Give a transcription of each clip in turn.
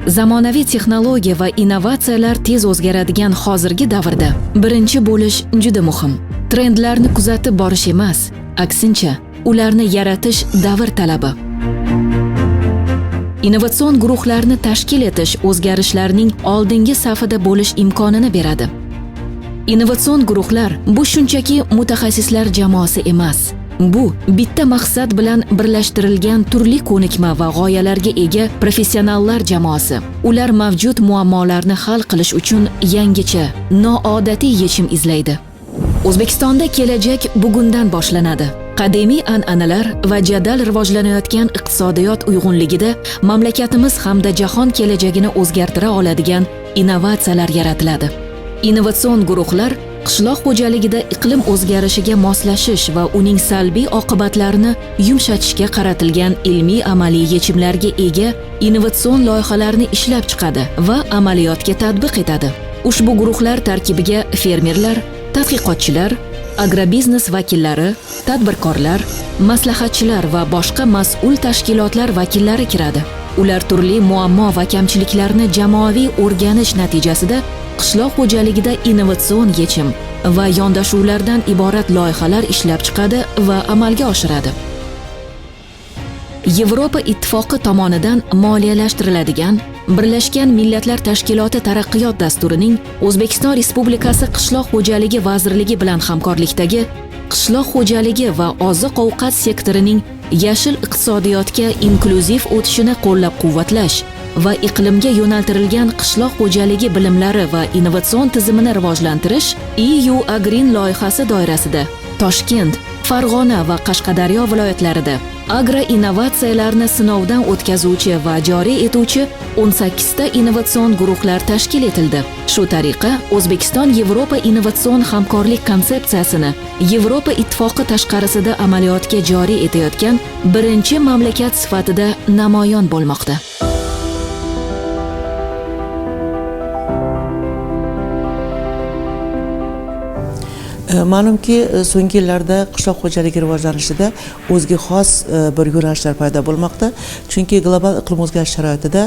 Zamonaviy texnologiya va innovatsiyalar tez o'zgaradigan hozirgi davrda birinchi bo'lish juda muhim. Trendlarni kuzatib borish emas, aksincha, ularni yaratish davr talabi. Innovatsion guruhlarni tashkil etish o'zgarishlarning oldingi safida bo'lish imkonini beradi. Innovatsion guruhlar bu shunchaki mutaxassislar jamoasi emas. Bu bitta maqsad bilan birlashtirilgan turli ko'nikma va g'oyalarga ega professionallar jamoasi. Ular mavjud muammolarni hal qilish uchun yangicha, noodatiy yechim izlaydi. O'zbekistonda kelajak bugundan boshlanadi. Qadimiy an'analar va jadal rivojlanayotgan iqtisodiyot uyg'unligida mamlakatimiz hamda jahon kelajagini o'zgartira oladigan innovatsiyalar yaratiladi. Innovatsion guruhlar qishloq xo'jaligida iqlim o'zgarishiga moslashish va uning salbiy oqibatlarini yumshatishga qaratilgan ilmiy-amaliy yechimlarga ega innovatsion loyihalarni ishlab chiqadi va amaliyotga tatbiq etadi. Ushbu guruhlar tarkibiga fermerlar, tadqiqotchilar, agrobiznes vakillari, tadbirkorlar, maslahatchilar va boshqa mas'ul tashkilotlar vakillari kiradi. Ular turli muammo va kamchiliklarni jamoaviy o'rganish natijasida qishloq xo'jaligida innovatsion yechim va yondashuvlardan iborat loyihalar ishlab chiqadi va amalga oshiradi. Yevropa Ittifoqi tomonidan moliyalashtiriladigan Birlashgan Millatlar Tashkiloti Taraqqiyot dasturining O'zbekiston Respublikasi Qishloq xo'jaligi vazirligi bilan hamkorlikdagi qishloq xo'jaligi va oziq-ovqat sektorining yashil iqtisodiyotga inklyuziv o'tishini qo'llab-quvvatlash va iqlimga yo'naltirilgan qishloq xo'jaligi bilimlari va innovatsion tizimini rivojlantirish EU Agreen loyihasi doirasida Toshkent, Farg'ona va Qashqadaryo viloyatlarida agroinnovatsiyalarni sinovdan o'tkazuvchi va joriy etuvchi 18 ta innovatsion guruhlar tashkil etildi. Shu tariqa O'zbekiston Yevropa innovatsion hamkorlik konsepsiyasini Yevropa Ittifoqi tashqarisida amaliyotga joriy etayotgan birinchi mamlakat sifatida namoyon bo'lmoqda. Ma'lumki, so'nggi yillarda qishloq xo'jaligi rivojlanishida o'ziga xos bir yo'nalishlar paydo bo'lmoqda. Chunki global iqlim o'zgarishi sharoitida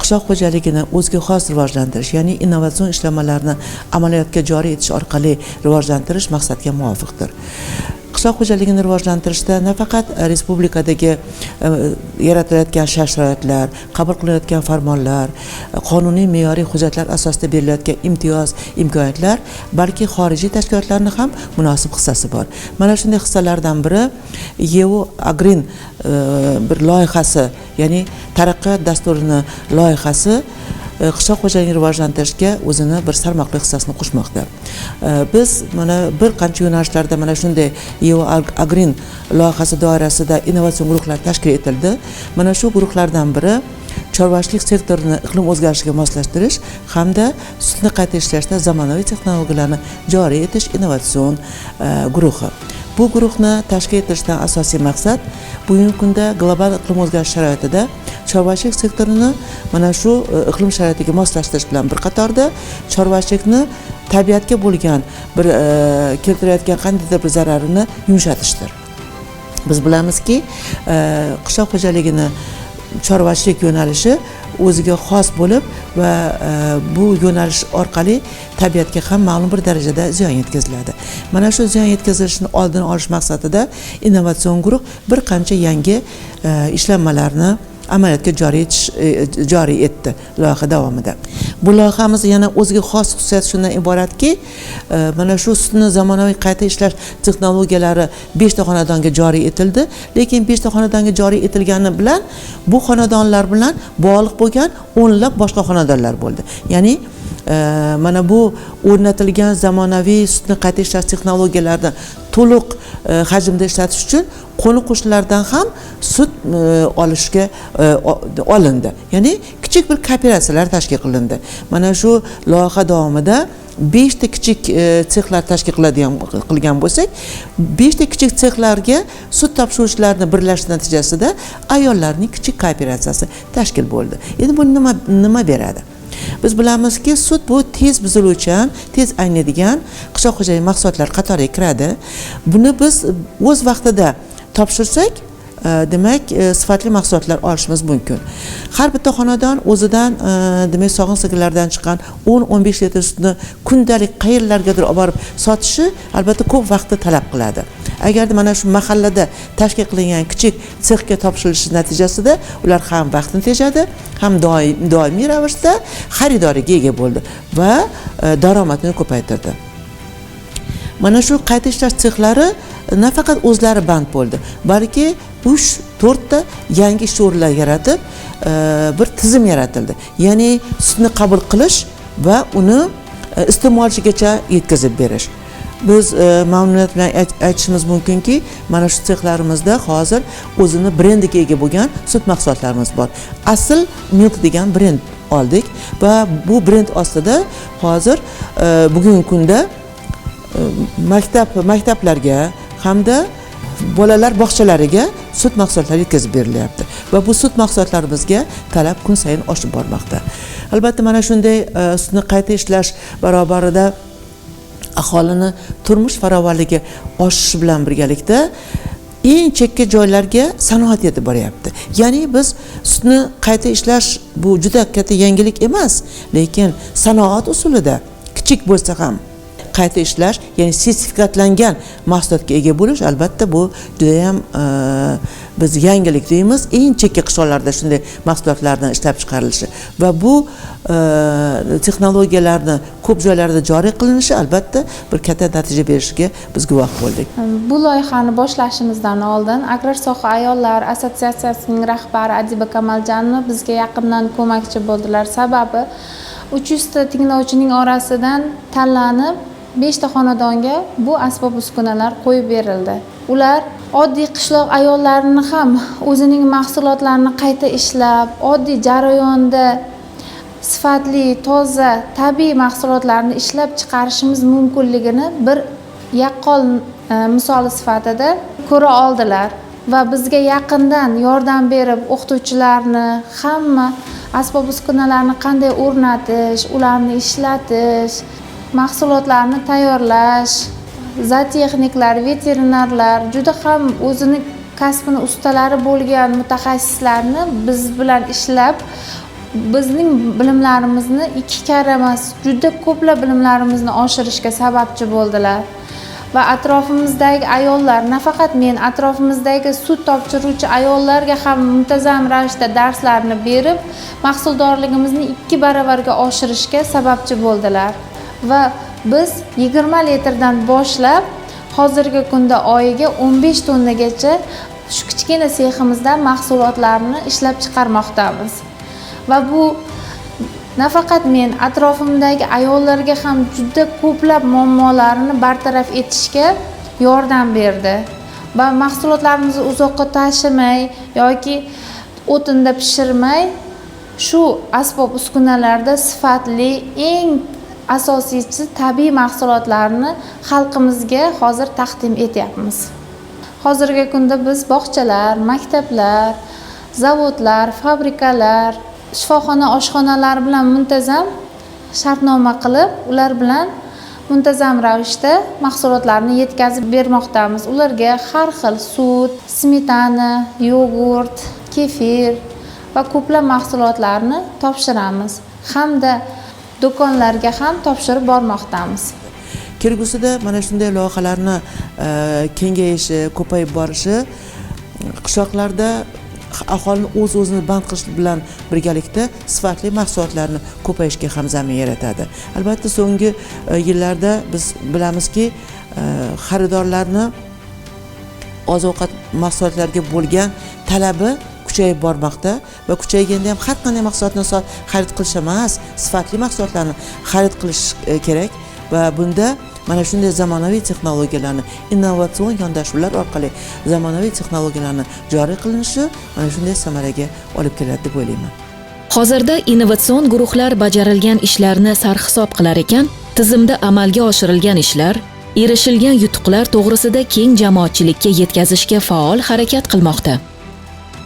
qishloq xo'jaligini o'ziga xos rivojlantirish, ya'ni innovatsion ishlanmalarni amaliyotga joriy etish orqali rivojlantirish maqsadga muvofiqdir. Qishloq xo'jaligini rivojlantirishda nafaqat respublikadagi yaratilayotgan shart-sharoitlar, qabul qilinayotgan farmonlar, qonuniy me'yoriy hujjatlar asosida berilayotgan imtiyoz, imkoniyatlar, balki xorijiy tashkilotlarning ham munosib hissasi bor. Mana shunday hissalardan biri EU Agreen bir loyihasi, ya'ni taraqqiyot dasturini loyihasi qishloq xo'jaligini rivojlantirishga o'zini bir salmoqli hissasini qo'shmoqda. Biz mana bir qancha yo'nalishlarda mana shunday EU Agreen loyihasi doirasida innovatsion guruhlar tashkil etildi. Mana shu guruhlardan biri chorvachilik sektorini iqlim o'zgarishiga moslashtirish hamda sutni qayta ishlashda zamonaviy texnologiyalarni joriy etish innovatsion guruhi. Bu guruhni tashkil etishdan asosiy maqsad bugungi kunda global iqlim o'zgarishi sharoitida chorvachilik sektorini mana shu iqlim sharoitiga moslashtirish bilan bir qatorda chorvachilikni tabiatga bo'lgan bir keltirayotgan qandaydir bir zararini yumshatishdir. Biz bilamizki, qishloq xo'jaligini chorvachilik yo'nalishi o'ziga xos bo'lib va bu yo'nalish orqali tabiatga ham ma'lum bir darajada ziyon yetkaziladi. Mana shu ziyon yetkazilishini oldini olish maqsadida innovatsion guruh bir qancha yangi ishlanmalarni amaliyotga joriy etdi loyiha davomida. Bu loyihamiz yana o'ziga xos xususiyati shundan iboratki, mana shu sutni zamonaviy qayta ishlash texnologiyalari 5 ta xonadonga joriy etildi, lekin 5 ta xonadonga joriy etilgani bilan bu xonadonlar bilan bog'liq bo'lgan o'nlab boshqa xonadonlar bo'ldi. Ya'ni mana bu o'rnatilgan zamonaviy sutni qayta ishlash texnologiyalarini to'liq hajmda ishlatish uchun qo'ni qo'shnilardan ham sut olishga olindi. Ya'ni kichik bir kooperatsiyalar tashkil qilindi. Mana shu loyiha davomida 5 ta kichik sexlar tashkil qilgan bo'lsak, 5 ta kichik sexlarga sut topshiruvchilarni birlashish natijasida ayollarning kichik kooperatsiyasi tashkil bo'ldi. Endi bu nima beradi? Biz bilamizki, sut bu tez buziluvchan, tez ayniydigan qishloq xo'jaligi mahsulotlari qatoriga kiradi. Buni biz o'z vaqtida topshirsak, demak, sifatli mahsulotlar olishimiz mumkin. Har bitta xonadon o'zidan, demak, sog'in sigirlardan chiqqan 10-15 litr sutni kundalik qayerlargadir olib borib sotishi albatta ko'p vaqtni talab qiladi. Agarda mana shu mahallada tashkil qilingan kichik sexga topshirilishi natijasida ular ham vaqtni tejadi, ham doimiy ravishda xaridoriga ega bo'ldi va daromadini ko'paytirdi. Mana shu qayta ishlash sexlari nafaqat o'zlari band bo'ldi, balki 3-4 ta yangi ish o'rinlari yaratib, bir tizim yaratildi. Ya'ni sutni qabul qilish va uni iste'molchigacha yetkazib berish. Biz mamnuniyat bilan aytishimiz mumkinki, mana shu sexlarimizda hozir o'zini brendiga ega bo'lgan sut mahsulotlarimiz bor. Asl Milk degan brend oldik va bu brend ostida hozir bugungi kunda maktablarga hamda bolalar bog'chalariga sut mahsulotlari yetkazib berilyapti va bu sut mahsulotlarimizga talab kun sayin oshib bormoqda. Albatta mana shunday sutni qayta ishlash barobarida aholini turmush farovonligi oshishi bilan birgalikda eng chekka joylarga sanoat yetib boryapti. Ya'ni biz sutni qayta ishlash bu juda katta yangilik emas, lekin sanoat usulida kichik bo'lsa ham qayta ishlash, ya'ni sertifikatlangan mahsulotga ega bo'lish albatta bu juda ham biz yangilik deymiz. Eng chekka qishloqlarda shunday mahsulotlarni ishlab chiqarilishi va bu texnologiyalarni ko'p joylarda joriy qilinishi albatta bir katta natija berishiga biz guvoh bo'ldik. Bu loyihani boshlashimizdan oldin Agrar soha ayollar assotsiatsiyasining rahbari Adiba Kamaljanova bizga yaqindan ko'makchi bo'ldilar. Sababi 300 ta tinglovchining orasidan tanlanib 5 ta xonadonga bu asbob uskunalar qo'yib berildi. Ular oddiy qishloq ayollarini ham o'zining mahsulotlarini qayta ishlab, oddiy jarayonda sifatli, toza, tabiiy mahsulotlarni ishlab chiqarishimiz mumkinligini bir yaqqol misoli sifatida ko'ra oldilar va bizga yaqindan yordam berib, o'qituvchilarni hamma asbob uskunalarni qanday o'rnatish, ularni ishlatish, mahsulotlarni tayyorlash, zootexniklar, veterinarlar, juda ham o'zini kasbini ustalari bo'lgan mutaxassislarni biz bilan ishlab, bizning bilimlarimizni 2 karra emas, juda ko'plab bilimlarimizni oshirishga sababchi bo'ldilar. Va atrofimizdagi ayollar, nafaqat men, atrofimizdagi sut topshiruvchi ayollarga ham muntazam ravishda darslarni berib, mahsuldorligimizni 2 baravarga oshirishga sababchi bo'ldilar. Va biz 20 litrdan boshlab hozirgi kunda oyiga 15 tonnagacha shu kichkina seximizda mahsulotlarni ishlab chiqarmoqdamiz. Va bu nafaqat men, atrofimdagi ayollarga ham juda ko'plab muammolarni bartaraf etishga yordam berdi. Va mahsulotlarimizni uzoqqa tashimay yoki o'tinda pishirmay, shu asbob uskunalarda sifatli, eng asosiysi tabiiy mahsulotlarni xalqimizga hozir taqdim etyapmiz. Hozirgi kunda biz bog'chalar, maktablar, zavodlar, fabrikalar, shifoxona, oshxonalar bilan muntazam shartnoma qilib, ular bilan muntazam ravishda mahsulotlarni yetkazib bermoqdamiz. Ularga har xil sut, smetana, yogurt, kefir va ko'plab mahsulotlarni topshiramiz hamda do'konlarga ham topshirib bormoqdamiz. Kelgusida mana shunday loyihalarni kengayishi, ko'payib borishi qishloqlarda aholini o'z-o'zini band qilish bilan birgalikda sifatli mahsulotlarni ko'payishga ham zamin yaratadi. Albatta so'nggi yillarda biz bilamizki, xaridorlarni oziq-ovqat mahsulotlariga bo'lgan talabi kuchayib bormoqda va kuchayganda ham har qanday mahsulotni xarid qilish emas, sifatli mahsulotlarni xarid qilish kerak va bunda mana shunday zamonaviy texnologiyalarni, innovatsion yondashuvlar orqali zamonaviy texnologiyalarni joriy qilinishi mana shunday samaraga olib keladi deb o'ylayman. Hozirda innovatsion guruhlar bajarilgan ishlarni sarhisob qilar ekan, tizimda amalga oshirilgan ishlar, erishilgan yutuqlar to'g'risida keng jamoatchilikka yetkazishga faol harakat qilmoqda.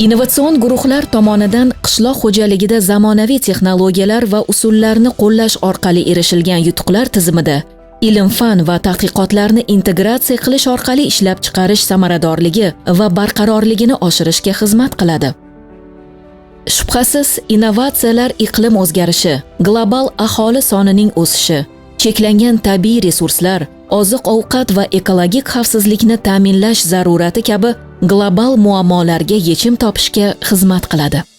Innovatsion guruhlar tomonidan qishloq xo'jaligida zamonaviy texnologiyalar va usullarni qo'llash orqali erishilgan yutuqlar tizimida Ilm-fan va tadqiqotlarni integratsiya qilish orqali ishlab chiqarish samaradorligi va barqarorligini oshirishga xizmat qiladi. Shubhasiz, innovatsiyalar iqlim o'zgarishi, global aholi sonining o'sishi, cheklangan tabiiy resurslar, oziq-ovqat va ekologik xavfsizlikni ta'minlash zarurati kabi global muammolarga yechim topishga xizmat qiladi.